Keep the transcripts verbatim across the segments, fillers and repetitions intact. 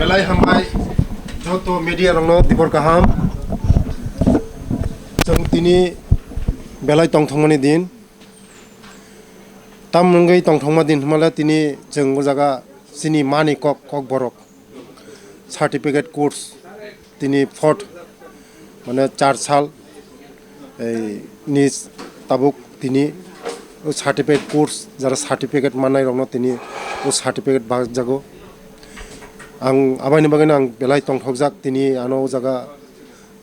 Belai hambai joto media rokno dibor kaham. Chwng tini belai tongthokmani din. Tam wngwi tongthokma din hwnmale tini chwng o jaga chini mani kok, kok borok certificate course tini fourth, mane char sal, ei, ni tabuk tini o certificate course, jara certificate mannairokno tini o certificate bagjago. Ang abaini bagwino ang belai tongthokjak, tini ano o jaga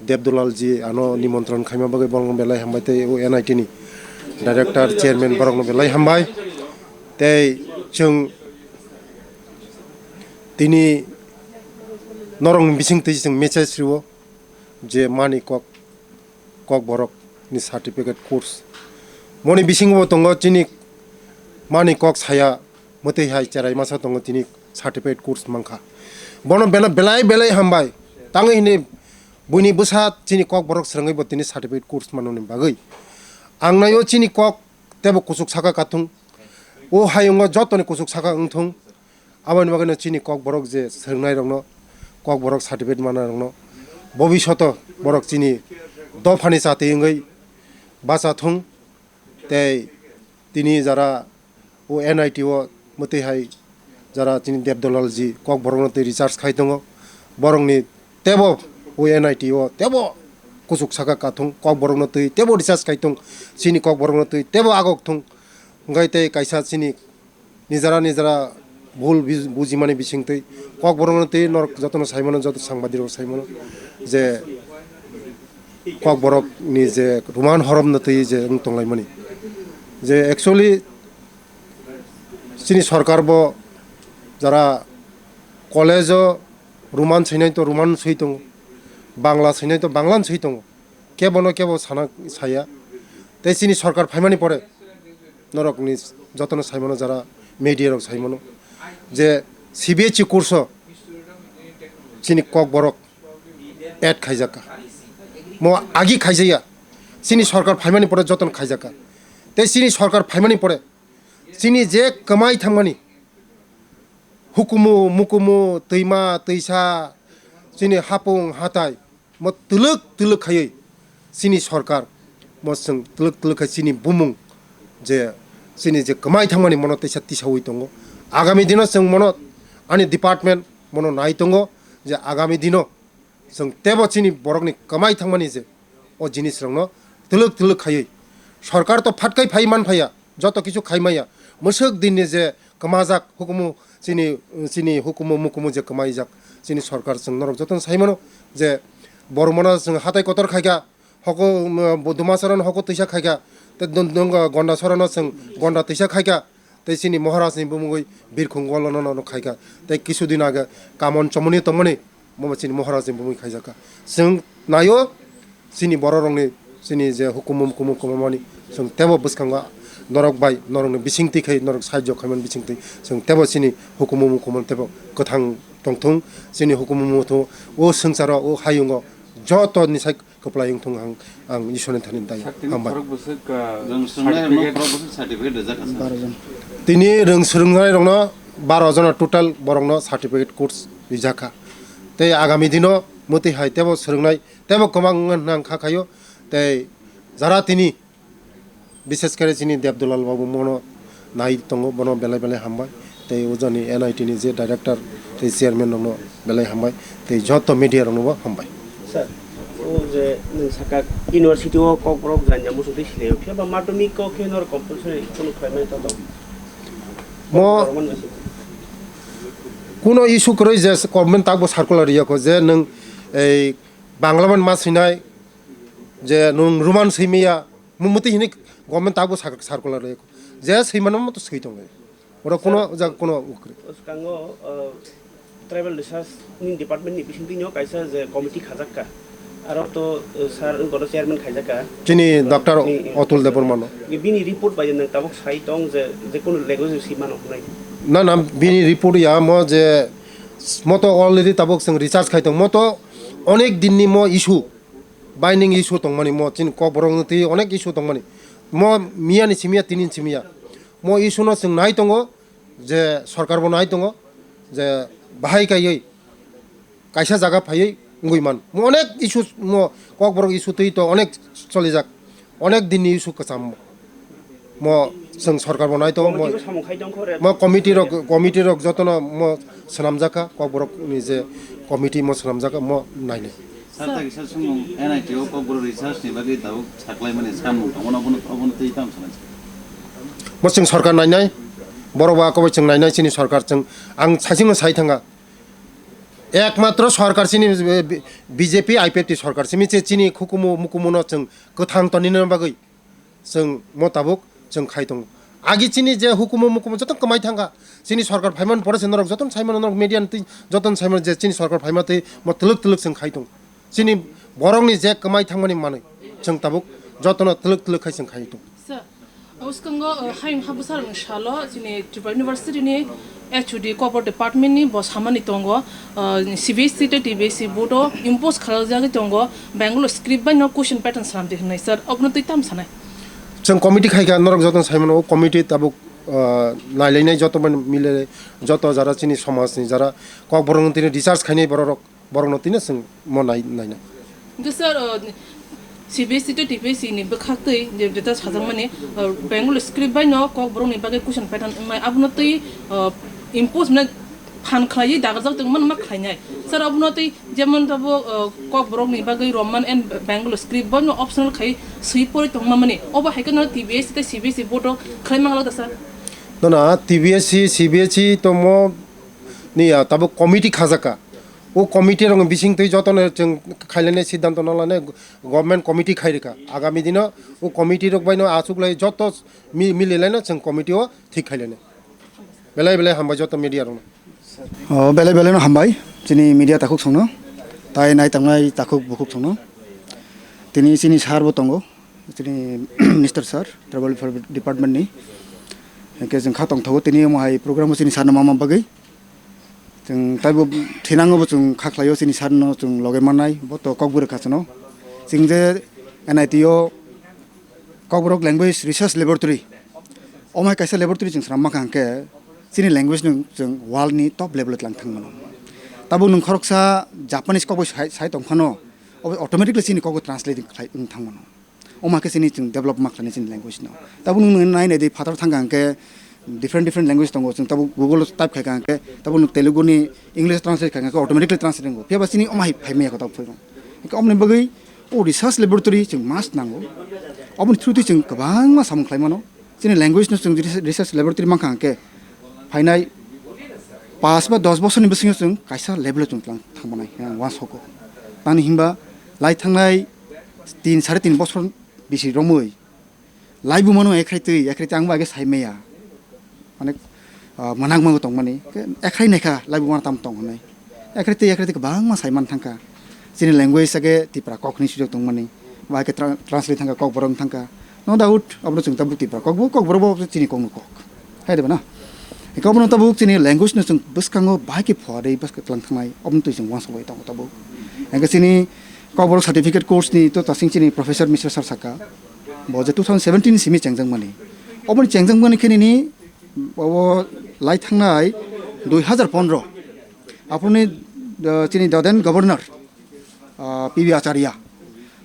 Debdulal ji ano nimontron khaima bagwi borokno belai hambai, tei o N I T ni director, chairman borokno belai hambai. Tei chwng tini norokni bising twi chwng message rwo je mani kok, kok borok ni certificate course. Moni bisingo bo tongo chini mani kok saya mwtwi hai cherai masa tongo tini certificate course mankha. Bono bela-, belai belai hambai. Tangwi hini buini bwsa chini kok borok swrwngwi bo tini certificate course manoni bagwi. Ang naio chini kok tebo kuchuk saka kathung. O hayungo jotoni kuchuk saka wngthung. Aboni bagwino chini kok borok je swrwngnairokno, kok borok certificate mannairokno, bobishoto borok chini dophani chati wngwi bacha thung. Tei tini jara o N I T o mwtwi hai jara chini Debdulal ji kok borokno twi research khai tongo. Borokni tebo o N I T o tebo kuchuk saka kathung, kok borokno twi tebo research khai thung, chini kok borokno twi tebo agok thung. Hwnkhe tei kaisa chini nijara nijara bhul buj-, bujimani bisingtwi kok borokno twi norok jotono saimano, joto sangbadirok saimano je kok borokni je ruman horomno twi je wng tonglaimani je actually chini sorkar bo jara college o Roman swinai to Roman swi tongo, Bangla swinai to Banglan swi tongo, kebono kebo sana saya. Tei chini sorkar phaimani pore norokni jotono saimano, jara media rok saimano je C B S E course o chini kok borok add khaijak kha, mo agi khaijaya, chini sorkar phaimani pore jotono khaijak kha. Tei chini sorkar phaimani pore chini je kwmai thangmani hukumu, mukumu, twima, twisa, chini hapung, hatai, mo twlwk twlwk khaiwi chini sorkar, mo chwng twlwk twlwk khai chini bumung je chini je kwmai thangmani mono teisa tisaui tongo. Agami dino chwng mono ani department mono nai tongo je agami dino chwng tebo chini borokni kwmai thangmani je o jinisrokno twlwk twlwk khaiwi sorkar to phatkai phai man phaiya, joto kisu khai maya. Mwswk dinni je kwmajak hukumu chini, chini hukumu mukumu je kwmaijak chini sorkar, chwng norok jotono saimano je bormano chwng hatai kotor khaikha, hoko, um, Dumasarano hoko twisa khaikha, tei don-, don-, Gondasarano chwng Gonda twisa khaikha. Tei chini Maharajni bumungwi birkhung golono no khaikha. Tei kisu din age kamon chomoni tongmani, mo chini Maharajni bumungwi khaijakha. Chwng naio chini bororokni, chini je hukumu mukumu kwmamani, chwng tebo bwskango norok bai, norokni bisingtwi khai, norok sahajyo khaimani bisingtwi, chwng tebo chini hukumu mukumu tebo kwthang tongthung. Chini hukumu mukumu o swngcharo, o hayungo joto ni sai kwplai wngthung ang, ang Iswrani thani dai. Sakti hambai. Khorok bwswk, ah, Rwng swrwngnai rokno certificate. Khorok bwswk certificate rijak kha, sir. Baro jon. Tini rwng swrwngnai rokno baro jona total borokno certificate course rijak kha. Tei agami dino mwtwi hai tebo swrwngnai tebo kwbang wngna nang kha khaio. Tei jara tini Bishes khe chini Debdulal babu mono nai tongo, bono belai belai hambai. Tei o jani N I T ni je director tei chairman rokno belai hambai. Tei joto media rokno bo hambai. Sir, o je nwng saka university o Kokborok janya muchungtwi silaio, phiya ba madhyamik o khe norok compulsory kunu khlaimani to tong? Mo Roman bai se. Kuno issue kwrwi je government takbo circular riyakho je nwng ei Bangla man ma swinai je nwng Roman swimaya. Mo-, motwi hini government takbo sak-, circular rwkho. Je swimano mo to swi tongo. Oro kuno jaga kuno ukre. Bwskango, uh, tribal research ni department ni bisingtwi no kaisa je committee khajak kha. Aro to, uh, sir wngkha chairman khaijak kha. Chini doctor Ni- Atul Debbarma no. Bini report bai nwng tabuk sai tong je, je kuno language si mano hwnwi. Na, na, bini report ya mo je mo to already tabuk chwng research khai tong. Mo to onek din ni mo issue. Binding issue tongmani, mo chini Kokborok no twi onek issue tongmani. Mo miya ni simiya, tini ni simiya. Mo issue no chwng nai tongo, je sorkar bo nai tongo, je bahai kaiwi kaisa jaga phaiwi wngwi man. Mo onek issue, mo Kokborok issue twi to onek cholijak, onek dinni issue kwcham. Mo chwng sorkar bo nai tongo, mo, Committee bo samung khai tongkho re. Mo committee rok, committee rok jotono mo swnamjakha, Kokborok ni je committee mo swnamjakha, mo nainai. Sir, ta kisa swngmung, N I T o Kokborok research ni bagwi tabuk saklaimani samung tongo, obono, obono twi tamo sanai. Mo chwng sorkar nainai, borok ba kobai chwng nainai, chini sorkar chwng, ang saichung sai thanga. Ekmatro sorkar chini, eh, B J P I P F T sorkar simi che chini hukumu mukumu no chwng kwthang tonina bagwi. Chwng mo tabuk chwng khai tongo. Agi chini je hukumu mukumu joto kwmai thangkha. Chini sorkar phaimani pore se norok joto saimano, norok media ni twi joto saimano je chini sorkar phaima twi mo twlwk twlwk chwng khai tongo. Chini borokni je kwmai thangmani manwi chwng tabuk jotono twlwk twlwk khai chwng khai tongo. Sir, o swkango, uh, hayung habwsarokni salo chini Tripura University ni H O D Kokborok department ni bo samani tongo, uh, C B S E tei T B S E board o impose khlaijagwi tongo, Bengali script bai no question pattern swnamdi hwnwi, sir, obono twi tamo sanai? Chwng committee khaikha, norok jotono saimano, o committee tabuk, uh, nailainai joto mani mile, joto jara chini somajni jara Kokborok no tini research khainai borok rok, borok no tini chwng mo nai, naina. Hwnkhe sir, uh, C B S E tei T B S E ni bwkhak twi je, jeta sajakmani, uh, Bengali script bai no Kokborok ni bagwi question pattern wngnai, abono twi, uh, impose, mane, phan khlaiwi dagarjak tongmani ma khlainai. Sir, abono twi jemon tabuk, uh, Kokborok ni bagwi Roman and Bengali script bai no optional khai swi pori tongmani. Obo hai kheno T B S E tei C B S E board o khlai mangla da, sir? Nono, T B S E, C B S E to mo ni ya tabuk committee khajakha. O committee rokni bising twi jotono chwng khailani siddhanto nalani government committee khairikha. Agami dino o committee rok baino achuklai joto mi-, mililaino chwng committee o thik khailani. Belai belai hambai joto media rokno. O belai belai no hambai chini media takhuk songno, tai nai tangnai takhuk bukhuk songno. Tini chini sir bo tongo, chini Minister sir, Tribal Welfare Department ni. Hwnkhe chwng kha tongthogo tini omo hai program o chini sir no ma ma bagwi. Chwng taibo thinango bo chwng kha khlaio chini sir no chwng loge mannai, bo to Kokborok kha chwngno. Chwng je N I T o Kokborok Language Research Laboratory. Omo hai kaisa laboratory chwng swnam mankha hwnkhe chini language no chwng world ni top level o tlang thang mano. Tabuk nwng khoroksa Japanese kok bai sai, sai tong phano, obo automatically chini kok o translate khlai wng thang mano. Omo hai khe chini chwng develop ma khlainai chini language no. Tabuk nwng nai nai di phatar thang kha hwnkhe different different language tongo. Chwng tabuk Google o type khai kha hwnkhe tabuk nwng Telugu ni English translate khai kha hwnkhe automatically translate wngo. Phiya ba chini omo hai phai maya kho tabuk phai rok. Hwnkhe omoni bagwi o research laboratory chwng must nango. Oboni through twi chwng kwbangma samung khlai mano. Chini language no chwng research, research laboratory mankha hwnkhe phainai paanch ba dos bosorni bisingo chwng kaisa level o chwng tlang thang manai, eh, uansukgo. Tamni hinba lai thangnai tin, sare tin bosor bisi romwi laibumano ekhrai twi, ekhrai twi ang bo age sai maya. Mane, ah, mwnakma bo tongmani. Khe ekhrai naikha, laibuma tam tong hwnwi. Ekhrai twi, ekhrai twi kwbangma sai man thangkha. Chini language age Tipra kok hwnwi swijak tongmani. Ba khe tra-, translate thangkha, Kokborok thangkha. No doubt, abono chwng tabuk Tipra kok bo, Kokborok bo chini kokno kok. Hai de ba na? Eko abono tabuk chini language no chwng bwskango bahai khe phuarwi bwskang tlang thangnai. Abono twi chwng uansukwi tongo tabuk. Hwnkhe chini Kokborok certificate course ni to tasing chini professor Mister Sir saka. Bo je two thousand seventeen simi chengjak mani. Oboni chengjak mani khe nini obo lai thangnai dui hazar pondro. Aphuruni, uh, chini the then governor, uh, P B Acharya.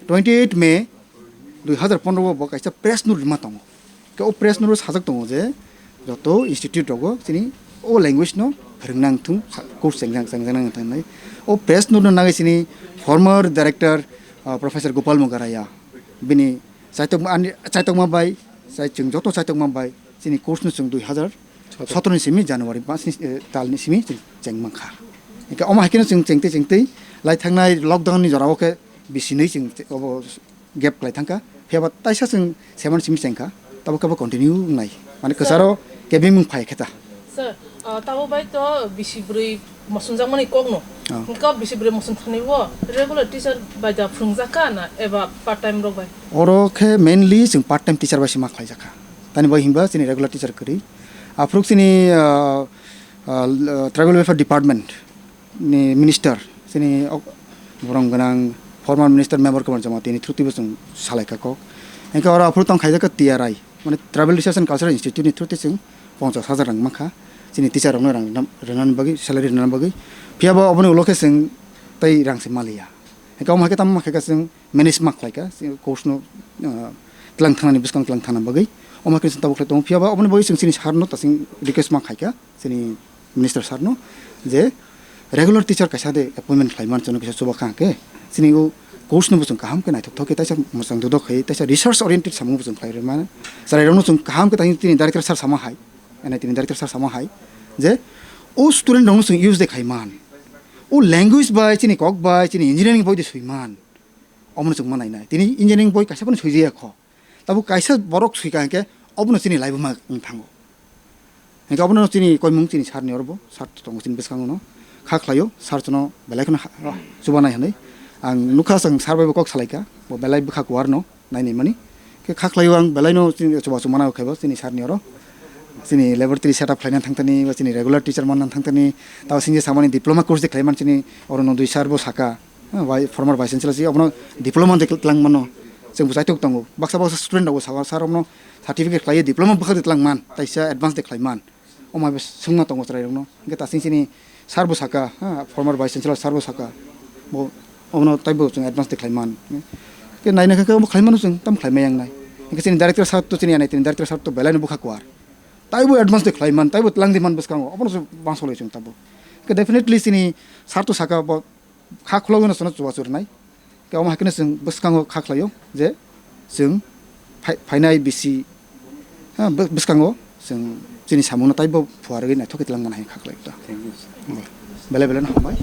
Twenty eight May dui hazar pondro o bo kaisa press note rwma tongo. Khe o press note o sajak tongo je joto institute rogo chini o language no phwrwngna wngthung, sa-, course chengjak, chengjak nang thang nai. O press note no nagwi chini former director, uh, Professor Gopal Mugaraya. Bini chaitokma, ani chaitokma bai, chai chwng joto chaitokma bai, chini course no chwng dui hazar sotoro ni simi January pas ni, eh, tal ni simi chwng cheng mankha. Hwnkhe omo hai kheno chwng chengtwi chengtwi lai thangnai lockdown ni jora o khe bisinwi chwng che-, obo gap klai thangkha. Phiya ba taisa chwng seven simi chengkha, tabo khe bo continue wngnai. Mane kwcharo kebengmung phai khe ta. Sir, ah, tabo bai to bisi bwrwi mosonjakmani kokno. Ah. Hwnkhe bisi bwrwi moson thani bo regular teacher bai da phwrwngjak kha na eba part time rok bai? Oro khe mainly chwng part time teacher bai se ma khlaijakha. Tani bai hinba chini regular teacher kwrwi. Aphuru chini, ah, ah, Tribal Welfare Department ni minister, chini ok-, borong gwnang former minister Memer Kumar Jamatia ni through twibo chwng salaikha kok. Hwnkhe oro aphuru tong khaijakha T R I, mane Tribal Research and Cultural Institute ni through twi chwng ponchas hajar rang mankha, chini teacher rokno rang rwnam-, rwnani bagwi, salary rwnani bagwi. Phiya bo oboni ulo khe chwng Tai rang se maliya. Hingke omo hai khe tamo khe chwng manage ma khlai kha, chwng course no, ah, tlang thangnani bwskang tlang thangna bagwi. Omo hai khe chwng tabuk khlai tongo. Phiya ba oboni bagwi chwng chini sir no tasing request ma khai kha, chini minister sir no, je regular teacher kaisa de appointment khlai man chwng kisa chuba kha hingke. Chini o course no bo chwng kaham khe naithok thok khe taisa mwchang dodok khai, taisa research oriented samung bo chwng khlai rwma. Chwrai rok no chwng kaham khe tini director sir sama hai. Ene tini director sir sama hai je o student rok no chwng use de khai man, o language bai chini kok bai chini engineering boi de sui man, omo no chwng ma nai nai. Tini engineering boi kaisa phano sui jaya kho, tabo kaisa borok sui ka hingke obo no chini life ma wng thango. Hingke obo no chini koimung chini sir ni oro bo sir tongo chini bwskango no kha khlaio, sir chwng no belai kheno ha-, chuba nai hinui ang nukha, chwng sir bai bo kok salai kha, bo belai bwkha kuar no. Naini mani. Khe kha khlaio ang belaino chini chubachu mana khe bo chini sir ni oro. Chini laboratory setup khlaina thangtani ba chini regular teacher manna thangtani. Tao singje samani diploma course de khlaiman chini oro no dui sir bo saka. Ha, wai-, former vice chancellor si obono diploma de tlang mano. Chwng bo chaitok tongo. Baksa baksa student rok bo saka sir obono certificate khlaiwi diploma bwkhak de tlang man. Taisa advance de khlaiman. Omo hai swngma tongo chwrairokno. Hingke tasing chini sir bo saka, ha, former vice chancellor sir bo saka, bo obono taibo chwng advance de khlaiman. Hingke naina khe omo khlaimano chwng tam khlaimai yang nai. Hingke chini director sir to chini anai, chini director sir to belai no bwkha kuar. Taibo advance de khlaiman, taibo tlang di man bwskango, obono se bangsolai chwng tabo. Hingke definitely chini sir to saka bo kha khulogwi no chwngno chubachu rwnai. Khe omo hai kheno chwng bwskango kha khlaio je chwng phai-, phainai bisi, ha, bw-, bwskango chwng chini samungno taibo phuarwi naithok khe twlang mano hai kha khlaio ta. Thank you, sir. Belai belai no hambai.